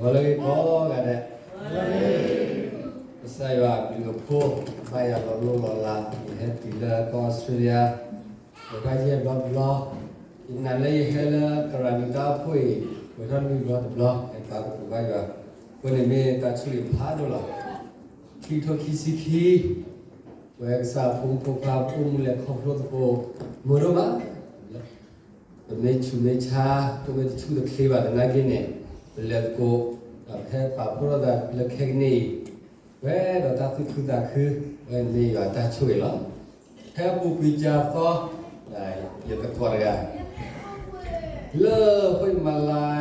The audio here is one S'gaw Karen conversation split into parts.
ဂီၤလၢအဂ့ၤကိးဂၤဒဲး, ကစၢ်ယွၤအဘျုးအဖှိၣ် ဘၣ်ယၤလီၤလိၢ်လီၤလး ယဟဲတုၤလၢကီၢ်အီစထြ့လယါ ပှဲၤယဲၢ်ဘျီတဘျီ, ယနာ်လၢယဟဲလၢသရၣ်မုၣ်တၢ်အိၣ်ဖှိၣ်အံၤ ပှဲၤထီၣ်လွံၢ်ဘျီတဘျီ ဟဲပာ်ကဖၢဘၣ်ယွၤ, အဃိန့ၣ်မ့ၢ်တၢ်ဆိၣ်ဂ့ၤဖးဒိၣ်လီၤ. ခံကထိခံဆံခံ ပဝဲကစၢ်အဖိမုၣ်ဖိခွါ ပအိၣ်မူလဲၤခီဖျိသကိး မုာ်ဒိၣ်မး, ပမ့ၢ်ဆူးမ့ၢ်ဆါ ပမ့ၢ်တဆူၣ်တချ့ဘၣ်သနာ်က့န့ၣ် ပလဲၤသကိး ဒီးပဟဲပာ်ဖှိၣ်ထီၣ်သးလၢခဲကနံၣ်အံၤ ပှဲၤဒီးတၢ်သူၣ်ခုသးခု အဝဲန့ၣ်မ့ၢ်ယွၤတၢ်ဆိၣ်ဂ့ၤလီၤ. ဖဲအပူၤကွံာ်စှၤသီ ယသကိးတဂၤ လၢ ဟွံၣ်မလါ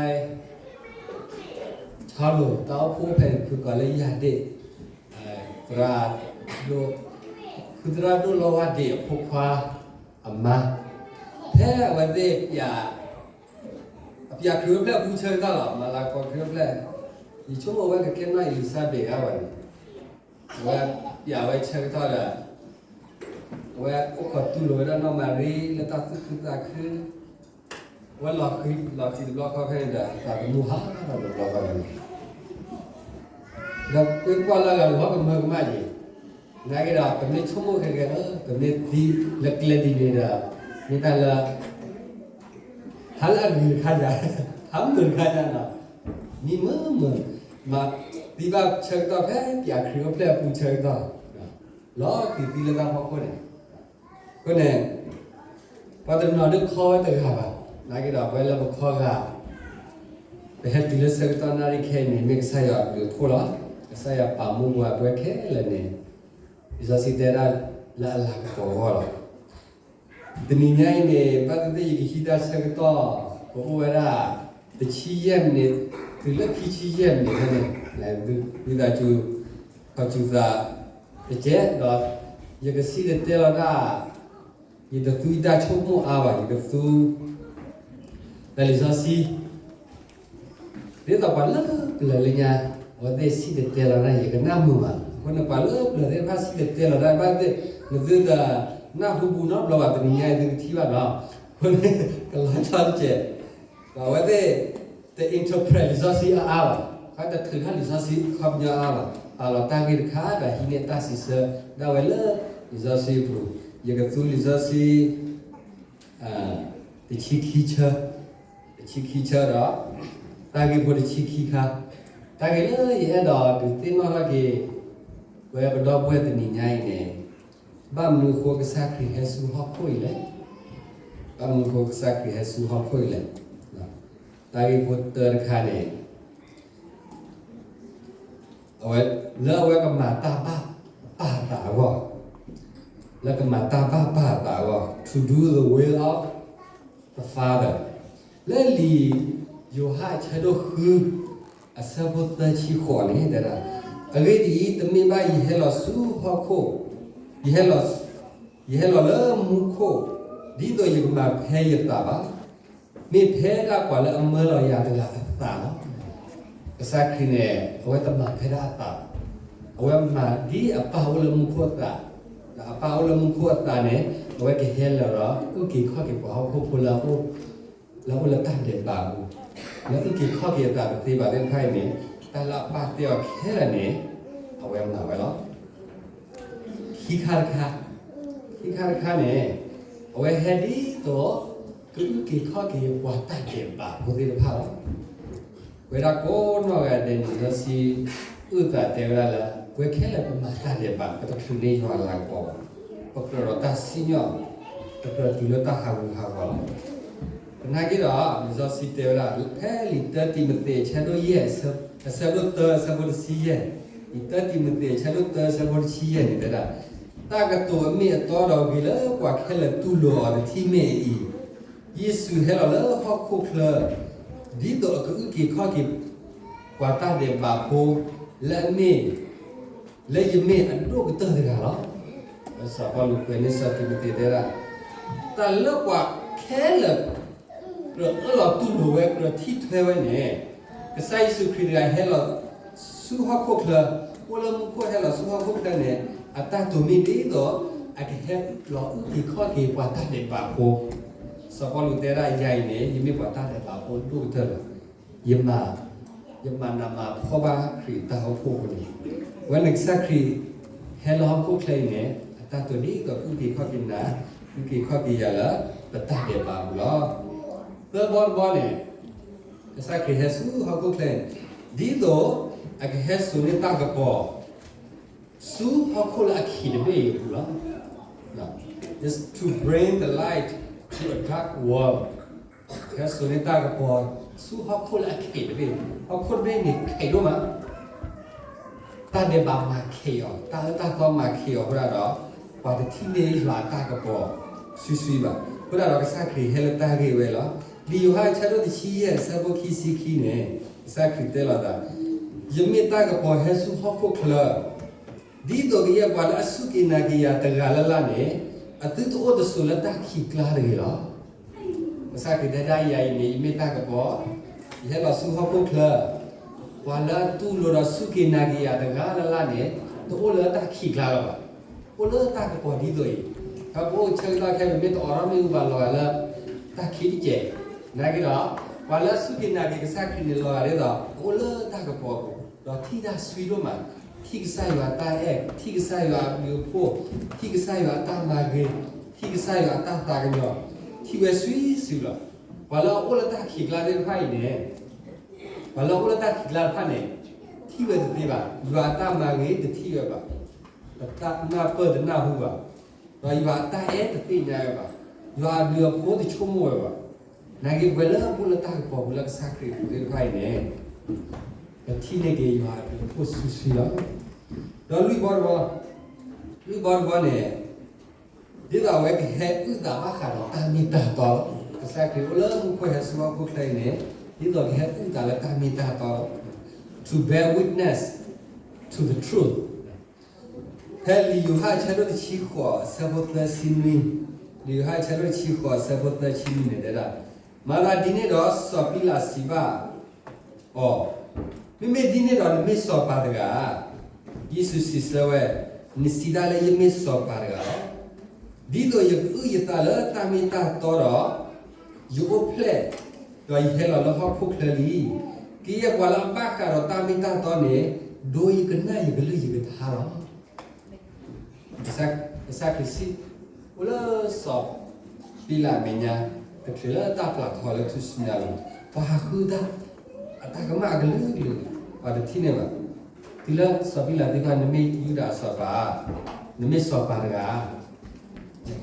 ဆီလိာ် တၢ်အိၣ်ဖှိၣ်ဖဲန့ၣ် ဖုကိးလၢယၤဒ့ၣ် သရၣ်ဒိၣ် ဖုသရၣ်ဒိၣ်လီဝါဒ့ၣ်အဖိခွါအမါ, ဖဲအဝဲသ့ၣ်ပျး အပျးခရံာ်အိၣ်ဖျဲၣ်အပူၤဆၢကတီၢ်လီၤ. မလါကိးခရံာ်အိၣ်ဖျဲၣ်, ယဆိကမိၣ်အဝဲကကဲနီၢ်အ့လံၤစါဘ့းဧါဝဲန့ၣ်, အဝဲပျးဝဲဆၢကတီၢ်ဒီး အဝဲအိၣ်ခိးတူၢ်လိာ်ဝဲဒၣ်နီၢ်မၤရံလၢတၢ်သူၣ်ခုသးခု, အဝဲလီၤဃံၤလီၤဃံၤတဘျီဃီဖဲန့ၣ်ဒီး အသးသမူဟးထီၣ်တဘျီဃီန့ၣ်, ဒီးကွၢ်လၢအဂၤန့ၣ် ဟီၣ်ကမၢကမၣ်ယံၤ, နာ်က့ဒီး ပမ့ၢ်ဆိကမိၣ်ခဲကဲ ပမ့ၢ်သံလၢကျဲဒ်န့ၣ်ဒီး မ့ၢ်တၢ်လၢ ဟးလၢအဂ့ၤတခါယၤ, ဟးမုာ်တခါယၤနီၤ, မံမုာ်မုာ်, မၤသံဘၣ်ဆၢကတီၢ်ဖဲပျးခရံာ်အိၣ်ဖျဲၣ်အပူၤဆၢကတီၢ်, လီၤဃံၤသံလၢတၢ်ဖီခိၣ်န့ၣ်, အဃိန့ၣ် ပှၤတနီၤဒုးခီဝဲတဂၤဘၣ်, နာ်က့ဒီး ပဝဲလၢပခီဂာ် ပဟဲတုၤလၢဆၢကတီၢ်နၣ်ရံၣ်ခဲအံၤန့ၣ် မ့ၢ်ကစၢ်ယွၤအဘျုးအဖှိၣ်လီၤ. ကစၢ်ယွၤပာ်မူပှၤပဝဲခဲလၢာ်န့ၣ်, လံာ်စီဆှံတဲဒၣ်လၢအလၤကပီၤအဂီၢ်လီၤ. တနံၤညါအံၤန့ၣ် ဘၣ်သ့ၣ်သ့ၣ်ယကဟံးတၢ်ဆၢကတီၢ် ပအိၣ်ဝဲဒၣ် တဆံယဲၢ်မံးနံး တုၤလၢခံဆံယဲၢ်မံးနံးဖဲန့ၣ် ဝံသးစူၤ ခီၣ်စူၤသးတကဲးဒီး ယကစံၣ်တဲၤတဲလီၤတၢ်, ယတသူတၢ်ဆိကမိၣ်အါဘၣ်, ယကသူ တၢ်လံာ်စီဆှံ ဒ်သိးပှၤလၢပျၢၤလၢညါ အဝဲသ့ၣ်စံၣ်တဲၤတဲလီၤတၢ် ယကနၢ်မုာ်ဘၣ်. အဃိန့ၣ် ပှၤလၢပျၢၤသ့ၣ်တဖၣ်စံၣ်တဲၤတဲလီၤတၢ် ဘၣ်သ့ၣ် နသုတနၢ်ဟူဘူးနီတဘျီဘၣ် တနံၤညါအံၤ သုကထံၣ်ဘၣ်ဒီး အဃိန့ၣ် ကလီၤဆီတကဲး, ဒီးအဝဲသ့ၣ် တ interpret လံာ်စီဆှံအါအါဘၣ်, တထုးထီၣ်လံာ်စီဆှံအခီပညီအါဘၣ်, ပာ်လီၤတၢ်ဂ့ၢ်တခါဒီးဟံးန့ၢ်တၢ်စံးဆၢဒၣ်ဝဲလၢလံာ်စီဆှံအပူၤ, ယကသူလံာ်စီဆှံ တဆံခံဆၢ, တဆံခံဆၢဒီး တၢ်ဂ့ၢ်ဖိတဆံခံခါ, တၢ်ဂ့ၢ်လၢယအဲၣ်ဒိးဒုးသ့ၣ်နီၣ်ထီၣ်က့ၤ ပဝဲပဒီပုၢ်ဝဲၢ်တနံၤညါအံၤန့ၣ်, ဘၣ်မနုၤအဃိကစၢ်ခရံာ်ဟဲဆူဟီၣ်ခိၣ်အံၤလဲၣ်, ဘၣ်မနုၤအဃိကစၢ်ခရံာ်ဟဲဆူဟီၣ်ခိၣ်အံၤလဲၣ်. တၢ်ဂ့ၢ်ဖိတၢတခါန့ၣ် အဝဲ လၢအဝဲကမၤတၢ်ဘၣ်ပၢ်အသးအဂီၢ်, လၢကမၤတၢ်ဘၣ်ပၢ်အသးအဂီၢ် to do the will of the Father, လၢလံာ်ယိၤဟၣ်အဆၢဒိၣ်ဃု အဆၢဖိသၢဆံဃိးန့ၣ်တဲဒၣ်, အဂ့ၢ်ဒ်အံၤ, တမ့ၢ်ဘၣ်ယဟဲလီၤဆူဟီၣ်ခိၣ်, ယဟဲလီၤ, ယဟဲလီၤလၢမူခိၣ် ဒ်သိးယကမၤဖဲယသးဘၣ်, မ့ၢ်ဖဲဒၣ်ပှၤလၢအမၢလီၤယၤတဂၤအသးလီၤ. ကစၢ်ခရံာ်န့ၣ် အဝဲတမၤဖဲဒၣ်အသး, အဝဲမၤဒ်အပၢ်အိၣ်လၢမူခိၣ်အသး, ဒီးအပၢ်အိၣ်လၢမူခိၣ်အသးန့ၣ် အဝဲကဟဲလီၤဒီး အုၣ်က့ၤခီၣ်က့ၤပှၤဟီၣ်ခိၣ်ဖိလၢအအိၣ်လၢအအိၣ်လၢတၢ်ဒဲးဘးအပူၤ, လၢအုၣ်က့ၤခီၣ်က့ၤအသးတသ့ဘၣ်သ့ၣ်တဖၣ်အံၤန့ၣ် တၢ်လၢအပၢ်တဲအီၤခဲလၢာ်န့ၣ် အဝဲမၤဝဲလီၤ. ခံခါတခါ, ခံခါတခါန့ၣ် အဝဲဟဲဒ်သိး ကအုၣ်က့ၤခီၣ်က့ၤပှၤတၢ်ဒဲးဘးဖိသ့ၣ်တဖၣ်လီၤ. ပဝဲဒၣ်ကိးနီၢ်ဂၤဒဲးန့ၣ် လံာ်စီဆှံအုၣ်သးတဲဝဲဒၣ်လၢ ပဝဲခဲလၢာ်ပမၤတၢ်ဒဲးဘး ပတချုးန့ၢ်ယွၤအလၤကပီၤဘၣ်, ပကြၢးဒီးတၢ်စံၣ်ညီၣ်, ပကြၢးတုၤလၢတၢ်ဟးဂူာ်ဟးဂီၤလီၤ. သနာ်က့ဒီး လံာ်စီဆှံတဲဝဲဒၣ် ဖဲလံာ်တၢတံၤမသ့းအဆၢဒိၣ်ယဲၢ် အဆၢဒိၣ်တၢအဆၢဖိတဆံယဲၢ်, လံာ်တၢတံၤမသ့းအဆၢဒိၣ်တၢအဆၢဖိတဆံယဲၢ်န့ၣ်တဲဒၣ်, တၢ်ကတိၤအမ့ၢ်အတီဒီးဂ့ၤလၢပှၤခဲလၢာ်တူၢ်လိာ်အီၤတထံၣ်မ့ၢ်အအံၤ, ယ့ၣ်ၡူးဟဲလီၤလၢဟီၣ်ခိၣ်ချၢ ဒ်သိးအကအုၣ်က့ၤခီၣ်က့ၤ ပှၤတၢ်ဒဲးဘးဖိ လၢအမ့ၢ် လၢယမ့ၢ်အဒိၣ်ကတၢၢ်တဂၤလီၤ. စီၤပီလူးကွဲးန့ၢ်စီၤတံၤမသ့းတဲဒၣ်, တၢ်လၢပှၤခဲလၢာ် ကြၢးအၢၣ်လီၤတူၢ်လိာ်ဝဲ ကြၢးထံၣ်ထွဲဝဲန့ၣ်, ကစၢ်ယ့ၣ်ၡူးခရံာ်တဂၤဟဲလီၤဆူဟီၣ်ခိၣ်ချၢ, အိၣ်လၢမူခိၣ်ဟဲလီၤဆူဟီၣ်ခိၣ်ချၢန့ၣ်, အတၢ်တိၤမ့ၢ်ဒ်သိး အကဟဲလီၤအုၣ်က့ၤခီၣ်က့ၤပှၤတၢ်ဒဲးဘးဖိ. စီၤပီလူးတဲဒၣ်ယၤအံၤန့ၣ် ယမ့ၢ်ပှၤတၢ်ဒဲးဘးဖိဒိၣ်ကတၢၢ်လီၤ. ယမၤ ယမၤနးမၤဖှီၣ်ဘၣ်ခရံာ်တၢ်အိၣ်ဖှိၣ်အဃိန့ၣ်, ဝဲန့ၣ်ကစၢ်ခရံာ်ဟဲလၢဟီၣ်ခိၣ်ချၢအံၤန့ၣ် အတၢ်တိာ်ဒ်သိးကအုၣ်က့ၤခီၣ်က့ၤနၤ, အုၣ်က့ၤခီၣ်က့ၤယၤလၢ ပတၢ်ဒဲးဘးအပူၤလီၤ. သၢဘီတဘီန့ၣ်, ကစၢ်ခရံာ်ဟဲဆူဟီၣ်ခိၣ်ချၢန့ၣ် ဒ်သိးအကဟဲစိာ်န့ၢ်တၢ်ကပီၤ ဆူဟီၣ်ခိၣ်လၢအခံးတဘ့ၣ်အံၤအပူၤလီၤ. It's to bring the light to a dark world. ဟဲစိာ်န့ၢ်တၢ်ကပီၤ ဆူဟီၣ်ခိၣ်လၢအခံးတဘ့ၣ်, ဟီၣ်ခိၣ်တဘ့ၣ်န့ၣ်ခံးဒိၣ်မး, တၢ်ဒဲးဘးမၤခံးအီၤ, တၢ်အၢတၢ်သီမၤခံးအီၤအဃိဒၣ်ဒီး ပှၤတထံၣ်န့ၢ်ယွၤအတၢ်ကပီၤ စုာ်စုာ်ဘၣ်. အဃိဒၣ်ဒီးကစၢ်ခရံာ်ဟဲလၢတၢ်ဂ့ၢ်ဝဲလီၤ. လံာ်ယိၤဟၣ်အဆၢဒိၣ်တဆံယဲၢ် အဆၢဖိခံဆံခံန့ၣ် ကစၢ်ခရံာ်တဲလီၤသး, ယမ့ၢ်တၢ်ကပီၤဟဲဆူဟီၣ်ခိၣ်ချၢ ဒ်သိးကယဲၢ်ပှၤလၢအစူၢ်က့ၤနာ်က့ၤယၤတဂၤလၢ်လၢ်န့ၣ် အသုတအိၣ်တဆိးလၢတၢ်ခံးကျါတဂ့ၤလီၤ. ကစၢ်ခရံာ်တဲဒၣ်ယၤအံၤန့ၣ် ယမ့ၢ်တၢ်ကပီၤ, ယဟဲလီၤဆူဟီၣ်ခိၣ်ချၢ, ပှၤလၢအတူၢ်လိာ်ဒီးစူၢ်က့ၤနာ်က့ၤယၤတဂၤလၢ်လၢ်န့ၣ် တအိၣ်လၢတၢ်ခံးကျါလၢၤဘၣ်. အိၣ်လၢတၢ်ကပီၤဒ်သိးအံၤ, ဒီးပအိၣ်ဆၢကတီၢ်ခဲအံၤပမ့ၢ်တအိးထီၣ်မ့ၣ်အူဘၣ်လီၤဂာ်လၢ တၢ်ခံးတကဲး, နာ်က့ဒီး ပှၤလၢအစူၢ်က့ၤနာ်က့ၤကစၢ်ခရံာ်န့ၣ်လီၤဂာ်ဒ်သိး အိၣ်လၢတၢ်ကပီၤအပူၤ, ဒီးထံၣ်တၢ်ဆှံဒိၣ်မး, ထံၣ်ကစၢ်ယွၤတၢ်အဲၣ်, ထံၣ်ကစၢ်ယွၤအဘျုးအဖှိၣ်, ထံၣ်ကစၢ်ယွၤအတၢ်မၤဂ့ၤ, ထံၣ်ကစၢ်ယွၤအတၢ်သးကညီၤ, ထံၣ်ဝဲဆှံဆှံလီၤ. ပှၤလၢအအိၣ်လၢတၢ်ခံးကျါသ့ၣ်တဖၣ်အံၤန့ၣ်, ပှၤလၢအအိၣ်လၢတၢ်ခံးကျါတဖၣ်န့ၣ် ထံၣ်ဝဲတသ့ဘၣ်, ယွၤအတၢ်မၤဂ့ၤတထံၣ်ဝဲဘၣ်, တနၢ်ပၢၢ်တနၢ်ဟူဘၣ်, ဒီးယွၤအတၢ်အဲၣ်တသ့ၣ်ညါဝဲဘၣ်, ယွၤအဘျုးအဖှိၣ်တဆိကမိၣ်ဝဲဘၣ်. နာ်က့ပဝဲလၢပအိၣ်လၢတၢ်ကပီၤပူၤလၢကစၢ်ခရံာ်အပူၤသ့ၣ်တဖၣ်အံၤန့ၣ်, ပထံၣ်န့ၢ်က့ၤယွၤအဘျုးအဖှိၣ်စုာ်စုာ်လီၤ. ဒီးလွံၢ်ဘီတဘီ, လွံၢ်ဘီတဘီန့ၣ် ဒ်သိးအဝဲကဟဲအုၣ်သးဘၣ်ဃးဒီးတၢ်မ့ၢ်တၢ်တီလီၤ. ကစၢ်ခရံာ်အိၣ်လၢမူခိၣ်ဟဲဆူဟီၣ်ခိၣ်ချၢအံၤန့ၣ် ဒ်သိးကဟဲအုၣ်သးလၢတၢ်မ့ၢ်တၢ်တီ, to bear witness to the truth. ဖဲလံာ်ယိၤဟၣ်အဆၢဒိၣ်တဆံဃိးအဆၢဖိသၢဆံနွံ, လံာ်ယိၤဟၣ်အဆၢဒိၣ်တဆံဃိးအဆၢဖိသၢဆံနွံန့ၣ်တဲဒၣ်, မၤသးဒ်န့ၣ်ဒီးစီၤပံလးစံးဘၣ်အီၤ, မ့မ့ၢ်ဒ်န့ၣ်ဒီးနမ့ၢ်စီၤပၤတဂၤဧါ. ယ့ၣ်ၡူးစံးဆၢဝဲ, နစံးဒၣ်လၢယမ့ၢ်စီၤပၤတဂၤလီၤ. ဒ်သိးယကအုၣ်ယသးလၢတၢ်မ့ၢ်တၢ်တီဒီး ယအိၣ်ဖျဲၣ်, ဒီးယဟဲလီၤလၢဟီၣ်ခိၣ်ချၢလံ. ကယဲၢ်ပှၤလၢအဘၣ်ဃးဒီးတၢ်မ့ၢ်တၢ်တီန့ၣ် ဒိယကနၣ်ယကလုၢ်ယကထါလီၤ. ကစၢ်ခရံာ်စံး, အိၣ်လၢစီၤပံလးအမဲာ်ညါ, တချုးလၢတၢ်ပျၢ်ထီလၢထူၣ်စုညါလီၤ, ပှၤဟးဃုတၢ်, အတၢ်ကမၣ်အကလုာ်ကလုာ်, ပှၤတထံၣ်န့ၢ်ဘၣ်. တုၤလၢစီၤပံလးသံကွၢ် နမ့ၢ်ယူဒၤအစီၤပၤ, နမ့ၢ်စီၤပၤတဂၤ,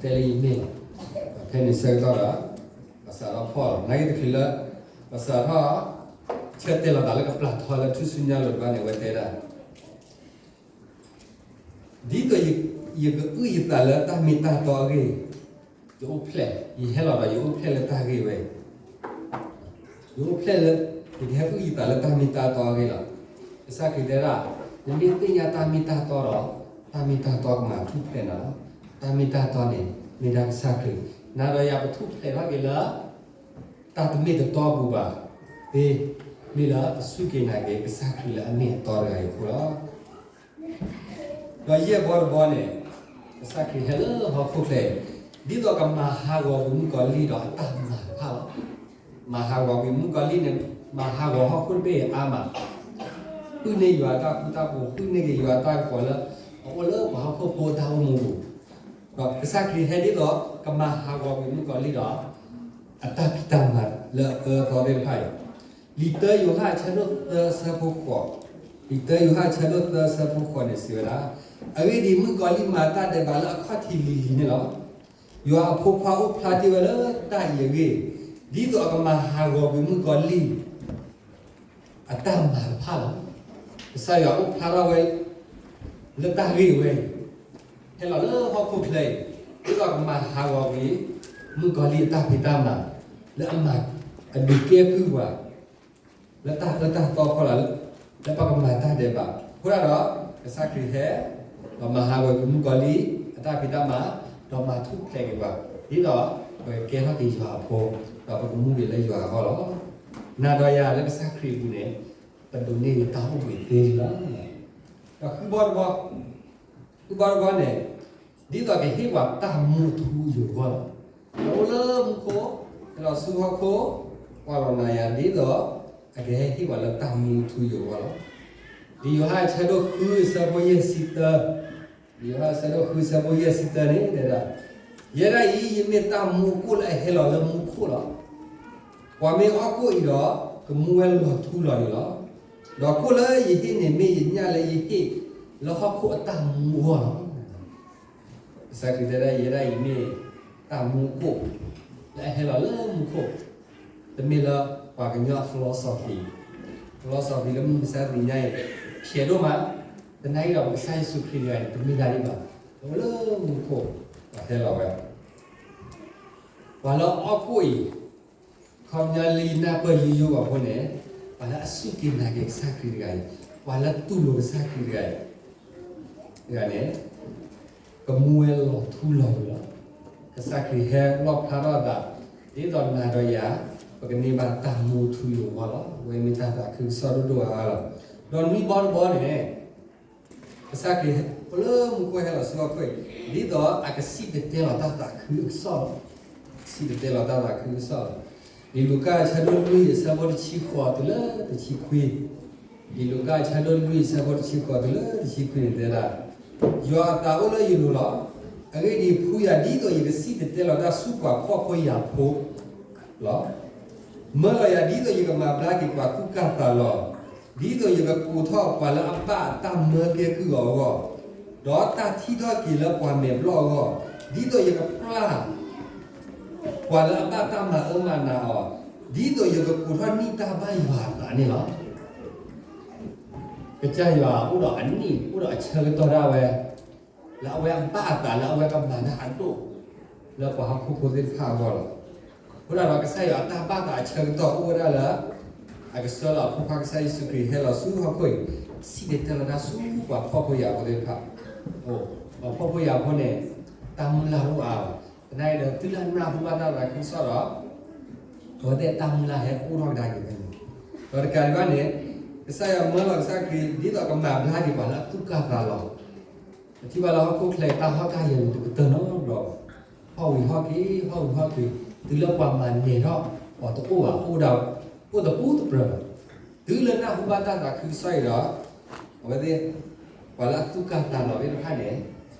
တဲလၢယမ့ၢ်လီၤ. ဖဲန့ၣ်ဆၢကတီၢ်ဒီး ပှၤစးထီၣ်ဖီၣ်လီၤ. နာ်က့တချုးလၢ ပှၤစးထီၣ် ဆၢတဲာ်လီၤသးလၢကပျၢ်ထီလၢထူၣ်စုညါလီၤတဘျီန့ၣ် အဝဲတဲဒၣ် ဒ်သိးယကအုၣ်ယသးလၢတၢ်မ့ၢ်တၢ်တီအဂ့ၢ်, ယအိၣ်ဖျဲၣ်, ယဟဲလီၤဒီးယအိၣ်ဖျဲၣ်လၢတၢ်ဂ့ၢ်ဝဲအံၤ, ယအိၣ်ဖျဲၣ်လၢ ယကဟဲအုၣ်ယသးလၢတၢ်မ့ၢ်တၢ်တီအဂ့ၢ်လီၤ. ကစၢ်ခရံာ်တဲဒၣ်, နမ့ၢ်သ့ၣ်ညါတၢ်မ့ၢ်တၢ်တီဒီး တၢ်မ့ၢ်တၢ်တီကမၤထူၣ်ဖျဲးနၤလီၤ. တၢ်မ့ၢ်တၢ်တီန့ၣ် မ့ၢ်ဒၣ်ကစၢ်ခရံာ်, နၤဒီးယၤပထူၣ်ဖျဲးထီၣ်က့ၤလၢ တၢ်တမ့ၢ်တတီပူၤဘၣ်, သ့, မ့ၢ်လၢပစူၢ်က့ၤနာ်က့ၤကစၢ်ခရံာ်လၢအမ့ၢ်အတီတဂၤအံၤအဃိလီၤ. ဒီးယဲၢ်ဘီတဘီန့ၣ်, ကစၢ်ခရံာ်ဟဲလၢဟီၣ်ခိၣ်ချၢအံၤ, ဒ်သိးကမၤဟးဂီၤကွံာ်မုၣ်ကီၤလံၢ်ဒီးအတၢ်မၤတဖၣ်လီၤ. မၤဟးဂီၤကွံာ်မုၣ်ကီၤလံၢ်န့ၣ်, မၤဟးဂီၤဟီၣ်ခိၣ်တဘ့ၣ်အါမး, ဃုန့ၢ်ယွၤအတၢ်ဃူတၢ်ဖိး, ဃုန့ၢ်က့ၤယွၤအတၢ်ကပီၤလၢ အအိၣ်လၢပှၤဟီၣ်ခိၣ်ဖိအတၢ်အိၣ်မူအပူၤ, ဒီးကစၢ်ခရံာ်ဟဲဒ်သိးကမၤဟးဂီၤကွံာ်မုၣ်ကီၤလံၢ်ဒီး အတၢ်ဖံးတၢ်မၤလၢအအၢအသီသ့ၣ်တဖၣ်အံၤ, လံာ်တၢယိၤဟၣ်အဆၢဒိၣ်သၢအဆၢဖိဃိး, လံာ်တၢယိၤဟၣ်အဆၢဒိၣ်သၢအဆၢဖိဃိးန့ၣ်စံးဝဲဒၣ်, အဂ့ၢ်ဒ်အံၤ, မုၣ်ကီၤလံၢ်မၤတၢ်ဒဲးဘးလၢအခီၣ်ထံးလံၤလံၤန့ၣ်လီၤ. ယွၤအဖိခွါအိၣ်ဖျါတ့ၢ်ဝဲလၢတၢ်အံၤအဂ့ၢ်, ဒ်သိးအကမၤဟးဂီၤကွံာ်မုၣ်ကီၤလံၢ် အတၢ်မၤတဖၣ်လီၤ. ကစၢ်ယွၤအိၣ်ဖျါထီၣ်ဝဲ လၢတၢ်ဂ့ၢ်ဝဲအံၤ, ဟဲလီၤလၢဟီၣ်ခိၣ်ချၢအံၤ, ဒ်သိးကမၤဟးဂီၤကွံာ် မုၣ်ကီၤလံၢ်အတၢ်ဖံးတၢ်မၤ, လၢအမၤအဒုးကဲကုၢ်ပှၤ, လၢတၢ်အၢတၢ်သီဖီလာ်, လၢပကမၤတၢ်ဒဲးဘး, အဃိဒၣ်ဒီး ကစၢ်ခရံာ်ဟဲ ဒီးမၤဟးဂီၤကွံာ်မုၣ်ကီၤလံၢ် အတၢ်ဖံးတၢ်မၤ, ဒီးမၤထူၣ်ဖျဲးက့ၤပှၤ, ဒ်သိးပကကဲထီၣ်က့ၤယွၤအဖိ, ဒီးပကမူက့ၤလၢယွၤအဂီၢ်လီၤ. နၤဒီးယၤလၢကစၢ်ခရံာ်အပူၤန့ၣ်, ပဒိးန့ၢ်တၢ်အိၣ်ဘှံးသ့လီၤ. ဒီးဃုဘီတဘီ, ဃုဘီတဘီန့ၣ်, ဒ်သိးကဟ့ၣ်ပှၤတၢ်မူထူယိာ်အဂီၢ်လီၤ. ပအိၣ်လၢမူခိၣ်, ဟဲလီၤဆူဟီၣ်ခိၣ်, ကွၢ်လီၤနၤယၤဒ်သိး အ အကဟဲဟ့ၣ်ပှၤလၢတၢ်မူထူယိာ်အဂီၢ်လီၤ. လံာ်ယိၤဟၣ်အဆၢဒိၣ်ဃုအဆၢဖိယဲၢ်ဆံသၢ, လံာ်ယိၤဟၣ်အဆၢဒိၣ်ဃုအဆၢဖိယဲၢ်ဆံသၢန့ၣ်တဲဒၣ်, ယဲဒၣ်အံၤ ယမ့ၢ်တၢ်မူအကိၣ်လၢအဟဲလီၤလၢမူခိၣ်လီၤ. ပှၤမ့ၢ်အီၣ်ကိၣ်အံၤဒီး ကမူဝဲလီၤထူလီၤယိာ်လီၤ. ဒီးကိၣ်လၢယဟ့ၣ်န့ၣ် မ့ၢ်ယညၣ်လၢယဟ့ၣ်လၢဟီၣ်ခိၣ်အတၢ်မူအဂီၢ်လီၤ. ကစၢ်ခရံာ်တဲဒၣ် ယဲဒၣ်အံၤမ့ၢ်တၢ်မူအကိၣ် လၢအဟဲလီၤလၢမူခိၣ်, တမ့ၢ်လၢပှၤကညီ philosophy, philosophy လၢမုၢ်မဆါတနံၤညါအံၤ ဖျဲးဒိၣ်မး, သနာ်က့ဒီး ပကစၢ်ယ့ၣ်ၡူးခရံာ်တဂၤအံၤ တမ့ၢ်ဒၣ်ဒ်ဘၣ်, အိၣ်လၢမူခိၣ် ပှၤဟဲလီၤဝဲ ပှၤလၢအီၣ်ကိၣ်အံၤ, ခီပညီလၢယနၢ်ပၢၢ်ယိယိဘၣ်အဃိန့ၣ်, ပှၤလၢအစူၢ်က့ၤနာ်က့ၤကစၢ်ခရံာ်တဂၤအံၤ, ပှၤလၢတူၢ်လိာ်ကစၢ်ခရံာ်တဂၤအံၤ, တဂၤန့ၣ် ကမူဝဲလီၤထူလီၤယိာ်လီၤ. ကစၢ်ခရံာ်ဟဲလီၣ်ဖျါထီၣ်အသး, ဒ်သိးနၤဒီးယၤ, ပကန့ၢ်ဘၣ်တၢ်မူထူယိာ်အဂီၢ်လီၤ. အဝဲမ့ၢ်တၢ်သးခုကစီၣ်ဒိၣ်ဒိၣ်အါအါလီၤ. ဒီးနွံဘီတဘီန့ၣ် ကစၢ်ခရံာ်အိၣ်လၢမူခိၣ်ဟဲလီၤဆူဟီၣ်ခိၣ်အံၤ, ဒ်သိးအကစံၣ်တဲၤတဲလီၤတၢ်သးခုကစီၣ်လီၤ. စံၣ်တဲၤတဲလီၤတၢ်သးခုကစီၣ်လီၤ. လံာ်လူၤကၣ်အဆၢဒိၣ်လွံၢ်အဆၢဖိတဆံဃိးတုၤလၢတဆံခွံ, လံာ်လူၤကၣ်အဆၢဒိၣ်လွံၢ်အဆၢဖိတဆံဃိးတုၤလၢတဆံခွံန့ၣ်တဲဒၣ်, ယွၤအသးအိၣ်လၢယလိၤလီၤ. အဂ့ၢ်ဒ်အံၤ, ဖှူယၤဒ်သိးယကစံၣ်တဲၤတဲလီၤတၢ်ဆူပှၤဖှီၣ်ဖိယာ်ဖိလီၤ. မၢလီၤယၤဒ်သိးယကမၤဘျါက့ၤပှၤသူၣ်ကၢ်သးလီၤ. ဒ်သိးယကကိးထီၣ်ပှၤလၢအဘၣ်အတၢ်မၢကဲကုၢ်အီၤအဂီၢ်, ဒီးတၢ်ထံၣ်ထီၣ်က့ၤလၢပှၤမဲာ်ဘျီၣ်အဂီၢ်, ဒ်သိးယကပျၢ် ပှၤလၢအဘၣ်တၢ်မၤအၢမၤနးအီၤ, ဒ်သိးယကကိးထီၣ်န့ၢ်တၢ်ဘၣ်ယွၤအသးန့ၣ်လီၤ. ကစၢ်ယွၤအိၣ်ဒီးအနံၣ် အိၣ်ဒီးအဆၢကတီၢ်ဒၣ်ဝဲ, လၢအဝဲအဘၣ်အသးလၢအဝဲကမၤတၢ်အဒိၣ် လၢပှၤဟီၣ်ခိၣ်ဖိသ့ၣ်တဖၣ်အဂီၢ်လီၤ. အဃိသတးဒီးကစၢ်ယွၤအတၢ်ဘၣ်သးအဆၢကတီၢ်အိၣ်ဝဲဒၣ်လၢ အကဆှၢလီၤအဖိခွါကစၢ်ယ့ၣ်ၡူးခရံာ်ဟဲလီၤဆူဟီၣ်ခိၣ်အံၤ, စံၣ်တဲၤတဲလီၤတၢ်ဆူပှၤဖှီၣ်ဖိယာ်ဖိသ့ၣ်တဖၣ်, ပှၤဖှီၣ်ဖိယာ်ဖိန့ၣ် တၢ်မုၢ်လၢ်တအိၣ်အါဘၣ်. သနာ်က့ဒီး တုၤလၢအနၢ်ဟူဘၣ်တၢ်သးခုကစီၣ်ဒီး အဝဲသ့ၣ်အတၢ်မုၢ်လၢ်ဟဲအိၣ်ထီၣ်ကဒါက့ၤန့ၣ်, ဒီးတကးဒံးဘၣ်န့ၣ်, ကစၢ်ယွၤမၢလီၤကစၢ်ခရံာ် ဒ်သိးကမၤဘျါက့ၤပှၤလၢအသူၣ်ကၢ်သးလီၤ. ပထံၣ်ဘၣ်လၢဟီၣ်ခိၣ်ချၢအံၤ တၢ်ဟီၣ်တၢ်ယၢၤန့ၣ် တကတၢၢ်နီတဘျီဘၣ်. ဟီၣ်ဝံၤဟီၣ်က့ၤ ဟီၣ်ဝံၤဟီၣ်က့ၤ, တုၤလၢပှၤမၤနၢၤထီၣ်အီၤတအိၣ်ဘၣ်, အိၣ်ဒၣ်, အိၣ်တပူၤတပြၢၤဘၣ်. တုၤလၢနၢ်ဟူဘၣ်တၢ်သးခုကစီၣ်အံၤဒီး, အဝဲသ့ၣ်, ပှၤလၢအသူၣ်ကၢ်သးလီၤသ့ၣ်တဖၣ်န့ၣ်,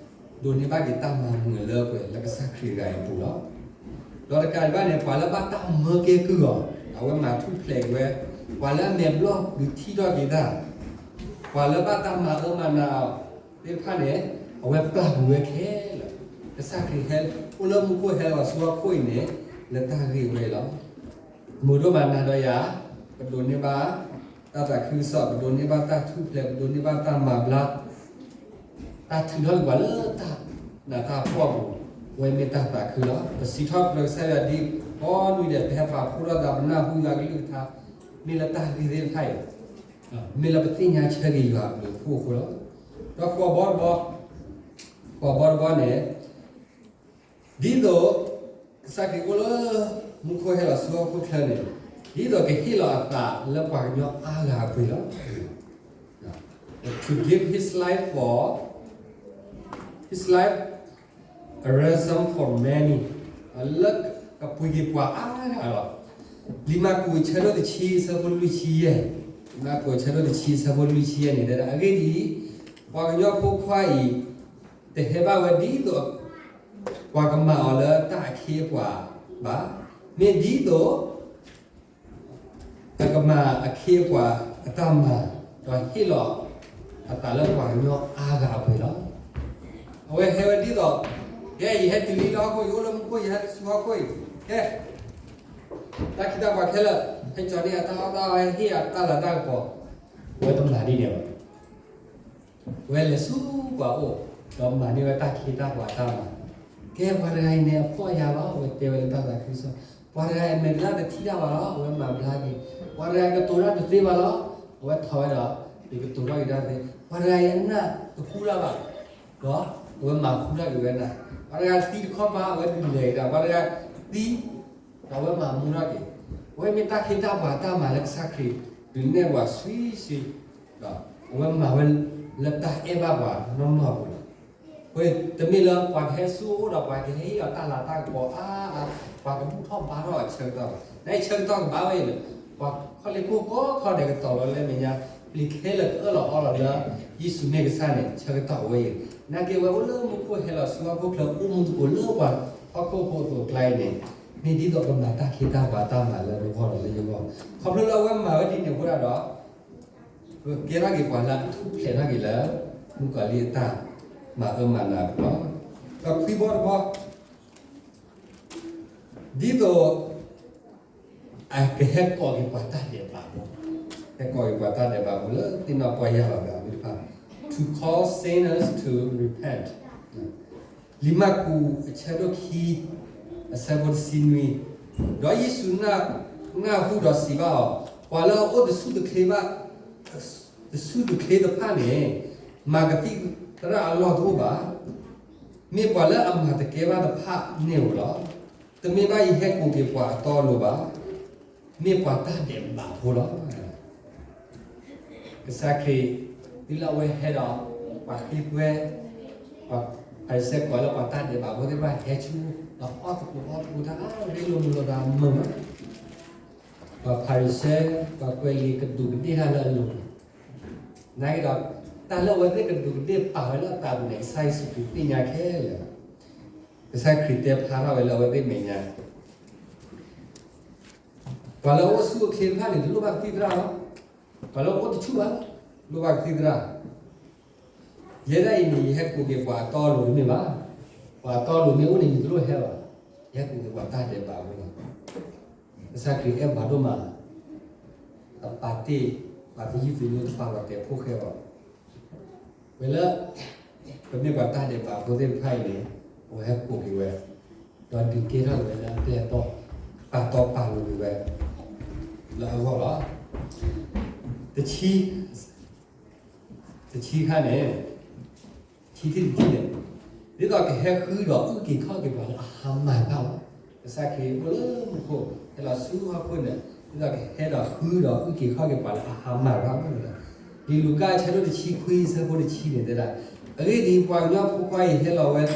ဒိးန့ၢ်ဘၣ်က့ၤတၢ်မၤမုာ်လၢပှဲၤလၢကစၢ်ခရံာ်တဂၤအံၤအပူၤလီၤ. ဒီးတကးဒံးဘၣ်န့ၣ် ပှၤလၢဘၣ်တၢ်မၢကဲကုၢ်အီၤ, အဝဲမၤထူၣ်ဖျဲးက့ၤဝဲ, ပှၤလၢအမဲာ်ဘျီၣ်ဒုးထံၣ်ထီၣ်က့ၤတၢ်, ပှၤလၢဘၣ်တၢ်မၤအၢမၤနးအီၤသ့ၣ်တဖၣ်န့ၣ်, အဝဲပျၢ်ကွံာ်ဝဲခဲလၢာ်. ကစၢ်ခရံာ်ဟဲအိၣ်လၢမူခိၣ်ဟဲလီၤဆူဟီၣ်ခိၣ်အံၤန့ၣ်, လၢတၢ်ဂ့ၢ်ဝဲအံၤလီၤ. မုာ်ဒိၣ်မးနၤဒီးယၤ, ပဒိးန့ၢ်ဘၣ်တၢ်သးခုကစီၣ်, ပဒိးန့ၢ်ဘၣ်တၢ်ထူၣ်ဖျဲး, ပဒိးန့ၢ်ဘၣ်တၢ်မၤဘျါ, တၢ်ထုးထီၣ်က့ၤပှၤလၢတၢ်နးတၢ်ဖှီၣ်အပူၤ, အဝဲမ့ၢ်တၢ်သးခုလီၤ. ပစံးထီၣ်ပတြၢၤကစၢ်ယွၤဒ်ကိးနွံဒဲး, ပဟဲပာ်ဖှိၣ်ထီၣ်သး, ပနၢ်ဟူယွၤအကလုၢ်ကထါ, မ့ၢ်လၢတၢ်ဂ့ၢ်သ့ၣ်တဖၣ်အံၤ, မ့ၢ်လၢပသ့ၣ်ညါဆၢက့ၤယွၤအဘျုးအဖှိၣ်အဃိလီၤ. ဒီးဃိးဘီတဘီ, ဃိးဘီတဘီန့ၣ်, ဒ်သိးကစၢ်ခရံာ်အိၣ်လၢမူခိၣ်ဟဲလီၤဆူဟီၣ်ခိၣ်ချၢန့ၣ်, ဒ်သိးကဟ့ၣ်လီၤအသးလၢပှၤကညီအါဂၤအပူၤလီၤ. To give his life for, his life a ransom for many, လၢကပှ့ၤက့ၤပှၤအါဂၤလီၤ. လံာ်မၢ်ကူးအဆၢဒိၣ်တဆံအဆၢဖိလွံၢ်ဆံယဲၢ်, လံာ်မၢ်ကူးအဆၢဒိၣ်တဆံအဆၢဖိလွံၢ်ဆံယဲၢ်န့ၣ်, အဂ့ၢ်ဒ်အံၤ, ပှၤကညီဖိခွါအံၤ တဟဲဘၣ်ဝဲဒ်သိး ပှၤကမၤအီၤလၢတၢ်အခ့အပှၤဘၣ်, မ့ၢ်ဒ်သိး အကမၤအခ့အပှၤအတၢ်မၤ, ဒီးဟ့ၣ်လီၤအသးလၢပှၤကညီအါဂၤအပူၤလီၤ. အဝဲဟဲဝဲဒ်သိး, ကဲ ယဟဲတုၤလံလၢဟီၣ်ခိၣ်, ယအိၣ်လၢမူခိၣ်, ယဟဲတုၤဆူဟီၣ်ခိၣ်အံၤ, ကဲ တၢ်ခ့တၢ်ပှၤခဲလၢာ်, ဟဲကၠီၤန့ၢ်အတၢ်အီၣ်တၢ်အီ, ဟ့ၣ်အတၢ်လၤတၢ်ကပီၤ, အဝဲတမၤဒ်န့ၣ်ဘၣ်. အဝဲလဲၤဆူပှၤအိၣ်, ဒီးမၤန့ၢ်ဝဲတၢ်ခ့တၢ်ပှၤအတၢ်မၤ, ကဲ ပှၤတဂၤအံၤန့ၣ် အဖှီၣ်ယာ်လီၤ, အဝဲတဲဝဲလၢတၢ်သးခုကစီၣ်, ပှၤတဂၤအံၤအမဲာ်တလၢ်တထံၣ်တၢ်ဘၣ်လီၤ, အဝဲမၤဘျါက့ၤ, ပှၤတဂၤအံၤကတိၤတၢ်တသ့ဘၣ်လီၤ, အဝဲထီၣ်ဝဲဒီး ကတိၤထီၣ်က့ၤတၢ်သ့, ပှၤတဂၤအံၤအနၢ်တဟူတၢ်ဘၣ်, ဒီးအဝဲမၤဟူထီၣ်က့ၤဝဲနၢ်, ပှၤတဂၤသံတခီပၤ အဝဲဒုးလဲၤကဒါ, ပှၤတဂၤသံ ဒီးအဝဲမၤမူထီၣ်က့ၤ, အဝဲမ့ၢ်တၢ်ခ့တၢ်ပှၤအတၢ်မၤလၢကစၢ်ခရံာ် ဒုးနဲၣ်ပှၤဆှံဆှံ, ဒီးအဝဲမၤဝဲလၢတၢ်အဲၣ်ဘၣ်ပှၤနီၢ်နီၢ်အပူၤလီၤ. အဝဲတမ့ၢ်လၢပှၤကဟဲဆူအအိၣ်ဒီးပှၤကဟဲဟ့ၣ်အီၤတၢ်လၤတၢ်ကပီၤအါအါ, ပှၤကဘူၣ်ထီၣ်ဘါထီၣ်အဆၢကတီၢ်ဘၣ်, နဆၢကတီၢ်ကဘၣ်ဝဲအံၤန့ၣ်, ပှၤခီၣ်လ့ၣ်ခိၣ်ကိးခီဒဲးကတီၤလီၤလၢမဲာ်ညါ, ပျံၤခဲလၢာ်ကအၢၣ်လီၤအီလီၤလၢ ယ့ၣ်ၡူးမ့ၢ်ကစၢ်န့ၣ် ဆၢကတီၢ်ဝဲအံၤ, နာ်က့ဝဲအိၣ်လၢမူခိၣ်ဟဲလီၤဆူဟီၣ်ခိၣ်ချၢ အိၣ်မူသကိးလၢပှၤဟီၣ်ခိၣ်ဖိအသိးအကျါအံၤန့ၣ်, မ့ၢ်ဒ်သိးကမၤတၢ်ခ့တၢ်ပှၤတၢ်မၤလၢနဂီၢ်ဒီးလၢယဂီၢ်, ခီဖျိလၢအဝဲမၤဝဲဒ်န့ၣ်အဃိဒၣ်ဒီး ကဲထီၣ်က့ၤပှၤလၢအထူၣ်ဖျဲးထီၣ်က့ၤလၢ မုၣ်ကီၤလံၢ်အတၢ်မၤအၢမၤနးအပူၤလီၤ. ဒီးခွံဘီတဘီ, ဒ်သိး အကဟဲကိးက့ၤပှၤတၢ်ဒဲးဘးဖိ, ဟဲကိးက့ၤပှၤတၢ်ဒဲးဘးဖိလၢသ့ၣ်နီၣ်ပီၢ်ယၢ်လီၤသးသ့ၣ်တဖၣ်, to call sinners to repent. လံာ်မၢ်ကူးအဆၢဒိၣ်ခံ အဆၢဖိတဆံနွံ, ဒီးယ့ၣ်ၡူးနၢ်ဟူဒီးစံးဘၣ်အီၤ, ပှၤလၢအအိၣ်တဆူၣ်တချ့ဘၣ်, တဆူၣ်တချ့တဖၣ်န့ၣ် မၤကသံၣ်သရၣ်အလီၢ်တအိၣ်ဘၣ်. မ့ၢ်ပှၤလၢအမၤတကဲဘၣ်တဖၣ်န့ၣ်ဧိၤလီၤ. တမ့ၢ်ဘၣ်ယဟဲကိးက့ၤပှၤအတီအလိၤဘၣ်, မ့ၢ်ပှၤတၢ်ဒဲးဘးဖိလီၤ. ကစၢ်ခရံာ် တုၤလၢအဝဲဟဲဒီး ပှၤဃ့ဝဲ, ပှၤဖၤရံၤၡဲကီးလၢပှၤတၢ်ဒဲးဘးဖိသ့ၣ်တဖၣ်ဟဲဆူ ဒီးအီၣ်သကိးအီသကိးတၢ်အါရ့လိာ်မုာ်လိာ်သးမုာ်မး, ပှၤဖၤရံၤၡဲ ပှၤကွဲးလံာ်ကဒူးကဒ့ၣ်တၢ်လၢအလိၤန့ၣ်, နာ်က့ဒီး တၢ်လၢအဝဲသ့ၣ်ကဒူးကဒ့ၣ်ပာ်ဝဲလၢအသးပူၤန့ၣ် ကစၢ်ယ့ၣ်ၡူးခရံာ်သ့ၣ်ညါခဲလၢာ်, ကစၢ်ခရံာ်တဲဖျါထီၣ်ဝဲလၢအဝဲသ့ၣ်မဲာ်ညါ ပှၤလၢအအိၣ်ဆူၣ်အိၣ်ချ့တဖၣ်န့ၣ် တလိၣ်ဘၣ်ကသံၣ်သရၣ်လီၤ. ပှၤလၢအအိၣ်တဆူၣ်ဘၣ်, လိၣ်ဘၣ်ကသံၣ်သရၣ်. ယဲဒၣ်အံၤန့ၣ် ယဟဲကိးက့ၤပှၤအတီအလိၤတမ့ၢ်ဘၣ်. ပှၤအတီအလိၤမ့ၢ်အိၣ်န့ၣ် ယတလိၣ်ဟဲဘၣ်. ယဟဲကိးက့ၤပှၤတၢ်ဒဲးဘးဖိလီၤ. ကစၢ်ခရံာ်အဲၣ်ပှၤဒိၣ်မး, တပာ်တ့ၢ်ပှၤသယုၢ်သညိ တပာ်လီၤတဲာ်ဖိၣ်ဃဲဘၣ်. ဝဲလၢ ပမ့ၢ်ပှၤတၢ်ဒဲးဘးဖိသ့ၣ်တဖၣ်အံၤန့ၣ် အဝဲဟဲကိးက့ၤဝဲ, ဒီးဒုးကဲထီၣ်က့ၤဝဲလၢအပျဲၢ်အဘီၣ်, ပာ်တီပာ်လိၤက့ၤဝဲ လၢအဂီၢ်လီၤ. တဆံ, တဆံခါန့ၣ်, တဆံထံၣ်တထံၣ်န့ၣ်, ဒ်သိးကဟဲဃုဒီး အုၣ်က့ၤခီၣ်က့ၤပှၤလၢအဟါမၢ်တဖၣ်လီၤ. ကစၢ်ခရံာ်အိၣ်လၢမူခိၣ် ဟဲလီၤဆူဟီၣ်ခိၣ်န့ၣ် ဒ်သိးကဟဲဒီးဃုဒီးအုၣ်က့ၤခီၣ်က့ၤပှၤလၢအဟါမၢ်တဖၣ်လီၤ. လံာ်လူၤကၣ်အဆၢဒိၣ်တဆံခွံ အဆၢဖိတဆံန့ၣ်တဲဒၣ်, အဂ့ၢ်ဒ်အံၤ, ပှၤကညီဖိခွါအံၤဟဲလီၤဝဲ ဒ်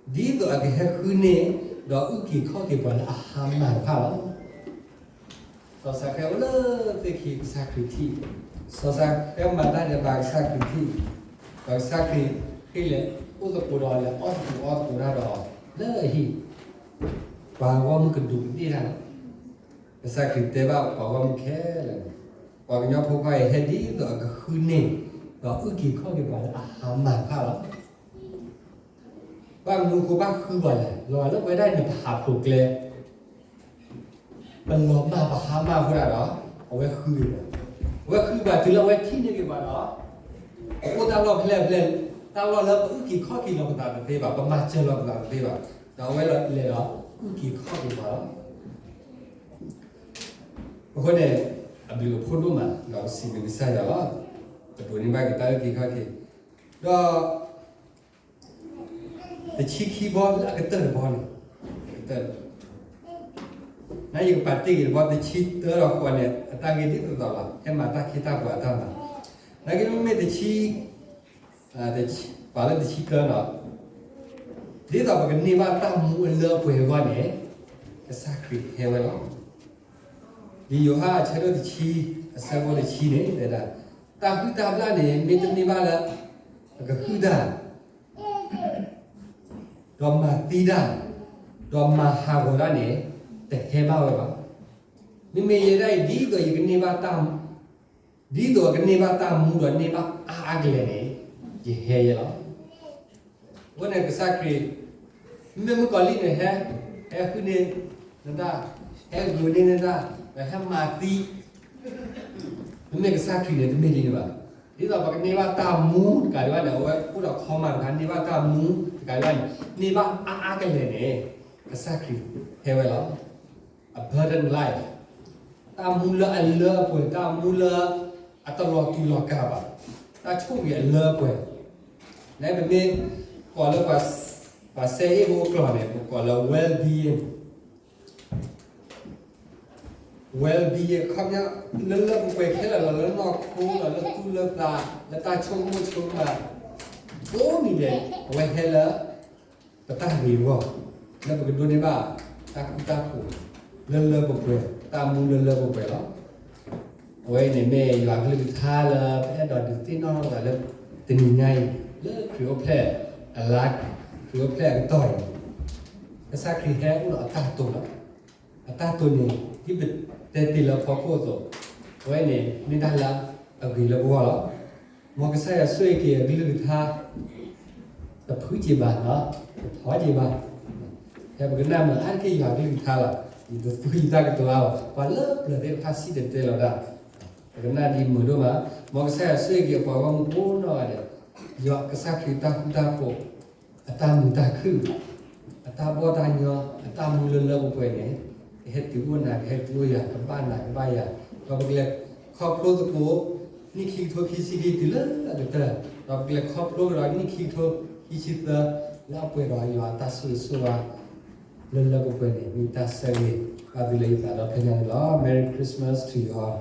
သိးအကဟဲဃုန့ၢ် ဒီးအုၣ်က့ၤခီၣ်က့ၤပှၤလၢအဟါမၢ်တဖၣ်လီၤ. စီၤစးခဲအိၣ်လၢသ့ၣ်ခံ ကစၢ်ခရံာ်ထံၣ်, စီၤစးခဲမၤတၢ်ဒဲးဘး ကစၢ်ခရံာ်ထံၣ်, ဒီးကစၢ်ခရံာ်ဃ့လဲၤအိၣ်သကိးဒီး လဲၤအီၣ်သကိးအီသကိးတၢ်ဒီး လၢအဟံၣ်, ပှၤဂီၢ်မုၢ်ကဒူးကဒ့ၣ်တၢ်လီၤ. ကစၢ်ခရံာ်တဲဘၣ်ပှၤဂီၢ်မုၢ်ခဲလၢာ်န့ၣ်, ပှၤကညီဖိခွါအံၤဟဲဒ်သိးအကဃုန့ၢ် ဒီးအုၣ်က့ၤခီၣ်က့ၤပှၤလၢအဟါမၢ်တဖၣ်လီၤ. ဘၣ်မနုၤအဃိဘၣ်ဃုပှၤလဲၣ်, လီၤဂာ်လၢပဝဲဒၣ်အံၤန့ၣ် ပဟးဖျိးကျဲ ပလီၤမၢ်ပဟါမၢ်အဃိဒၣ်ဒီး အဝဲဃုက့ၤပှၤ, အဝဲဃုပှၤတုၤလၢအဝဲထံၣ်န့ၢ်က့ၤပှၤဒီး ပအိၣ်တၢ်လီၢ်ဖဲလဲၣ်ဖဲလဲၣ်, တၢ်လီၢ်လၢပအုၣ်က့ၤခီၣ်က့ၤလီၤပသးတသ့ဘၣ်, ပမၤစၢၤလီၤပသးတသ့ဘၣ်, ဒီးအဝဲလဲၤဒီးအုၣ်က့ၤခီၣ်က့ၤပှၤလီၤ. အဃိန့ၣ် အဘျုးအဖှိၣ်ဒိၣ်မး ဒီးပစံးဘျုးကစၢ်ယွၤလီၤ. ပဒိးန့ၢ်ဘၣ်က့ၤတၢ်အုၣ်က့ၤခီၣ်က့ၤ, ဒီး တဆံခံဘီလၢအကတၢၢ်တဘီန့ၣ်, ကတၢၢ်, နယကပာ်တ့ၢ်က့ၤတဘီ တဆံတၢဒီးဃိးန့ၣ် အတၢ်ဂ့ၢ်ဒ်သိးသိးလီၤ, ဟဲမၤတၢ်ခ့တၢ်ပှၤအတၢ်မၤ, နာ်က့မ့မ့ၢ်တဆံ, ပာ်လၢတဆံတၢနီၤ, ဒ်သိးပကန့ၢ်ဘၣ်တၢ်မူအလၢအပှဲၤအဂီၢ်န့ၣ်, ကစၢ်ခရံာ်ဟဲဝဲလီၤ. ဒ်ယိၤဟၣ်အဆၢဒိၣ်တဆံ အဆၢဖိတဆံန့ၣ် တဲဒၣ်, တၢ်ဟုၣ်တၢ်ဘျၣ်န့ၣ် မ့တမ့ၢ်ဘၣ်လၢ အကဟုၣ်တၢ် ဒီးမၤသံတၢ်, ဒီးမၤဟးဂီၤတၢ်န့ၣ် တဟဲဘၣ်ဝဲဘၣ်. မ့မ့ၢ်ယဲဒၣ်အံၤ ဒ်သိးယကန့ၢ်ဘၣ်တၢ်, ဒ်သိးအကန့ၢ်ဘၣ်တၢ်မူဒီးန့ၢ်ဘၣ်အါအါကလဲာ်န့ၣ် ယဟဲယဲလီၤ. အဃိန့ၣ်ကစၢ်ခရံာ်, မ့ၢ်မုၣ်ကီၤလံၢ်န့ၣ် ဟဲ, ဟဲဟုၣ်န့ၢ်နတၢ်, ဟဲဂုာ်န့ၢ်နတၢ်, ဒီးဟဲမၤသံ မ့မ့ၢ်ကစၢ်ခရံာ်န့ၣ် တမ့ၢ်ဒ်န့ၣ်ဘၣ်. ဒ်သိးပကန့ၢ်ဘၣ်တၢ်မူတကးဒံးဘၣ်န့ၣ် အဝဲအိၣ်ဒီးခီမၤတခါ န့ၢ်ဘၣ်တၢ်မူတကးဒံးဘၣ်န့ၣ် န့ၢ်ဘၣ်အါအါကလဲာ်န့ၣ် ကစၢ်ခရံာ်ဟဲဝဲလီၤ. Abundant life, တၢ်မူလၢအလၢအပှဲၤ, တၢ်မူလၢအတလီၤတူာ်လီၤကာ်ဘၣ်, တၢ်ဆိၣ်ဂ့ၤအလၢအပှဲၤ, လၢပမ့ၢ်ကိးလၢပှၤစဲအ့ၣ်ဖိအကျိာ်န့ၣ် ပကိးလၢ well-being, well-being အခီပညီ လၢလၢပှဲၤပှဲၤခဲလၢာ်လီၤ, လၢနီၢ်ခိလီၤ, လၢသူၣ်လၢသး, လၢတၢ်ဆိကမိၣ်ဆိကမး, ကိးနံၤဒဲး အဝဲဟဲလၢပတၢ်ဂ့ၤအဂီၢ်, လၢပကဒိးန့ၢ်ဘၣ်တၢ်ဃူတၢ်ဖိးလၢလၢပှဲၤပှဲၤ, တၢ်မူလၢလၢပှဲၤပှဲၤလီၤ. အဝဲအံၤန့ၣ်မ့ၢ်ယွၤကလုၢ်ကထါလၢပအဲၣ်ဒိးဒုးသ့ၣ်နီၣ်ထီၣ်ပသးလၢ တနံၤညါအံၤ လၢခရံာ်အိၣ်ဖျဲၣ်အလါ, ခရံာ်အိၣ်ဖျဲၣ်အကတီၢ်အံၤန့ၣ်, ကစၢ်ခရံာ်ဟဲအိၣ်ဒီးအတၢ်တိာ်လီၤ. အတၢ်တိာ်န့ၣ် ဒ်ပတဲတ့ၢ်လၢဖီခိၣ်အသိး, အဝဲန့ၣ်မ့ၢ်တၢ်လၢအဂ့ၤလၢပဂီၢ်လီၤ. မ်ကစၢ်ယွၤဆိၣ်ဂ့ၤက့ၤအကလုၢ်ကထါ တဖုက့ၤဘၣ်, တထီက့ၤဘၣ်. ဖဲပကနၣ်မုာ်အါတက့ၢ်ယွၤကလုၢ်ကထါလီၤ. ယတသူယတၢ်ကတိၤအါဘၣ်, ပှၤလၢပျၢၤသ့ၣ်တဖၣ်စံၣ်တဲၤတဲလီၤတၢ်, ပကနၣ်ဒ်မုာ်ဒိၣ်မး. မ်ကစၢ်ယွၤဆိၣ်ဂ့ၤက့ၤပှၤဂီၢ်မုၢ်ကိးနီၢ်ဂၤဒဲး, ယွၤကစၢ်ခရံာ်တၢ်ဃူတၢ်ဖိး, အတၢ်မုာ်တၢ်ခုၣ်, အတၢ်ဘီၣ်တၢ်ညီ, အတၢ်မူလၢလၢပှဲၤပှဲၤန့ၣ်, ကဟဲတုၤအိၣ်နၤ ကဟဲတုၤအိၣ်ယၤ ကဘၣ်နၤကဘၣ်ယၤ, ဒီးပကလဲၤခီဖျိသကိး နံၣ်ခံကထိခံဆံခံတုၤလၢအကတၢၢ်, ဒီးပကလဲၤခီဖျိကဒီးနံၣ်ခံကထိခံဆံသၢ လၢအပှဲၤဒီးယွၤအတၢ်ဆိၣ်ဂ့ၤဆိၣ်ဝါ လၢလၢပှဲၤပှဲၤန့ၣ် မ့ၢ်တၢ်ဆၢဂ့ၤဘၣ်သုလၢယသးဒီဖျၢၣ်ညါန့ၣ်လီၤ. Merry Christmas to you all.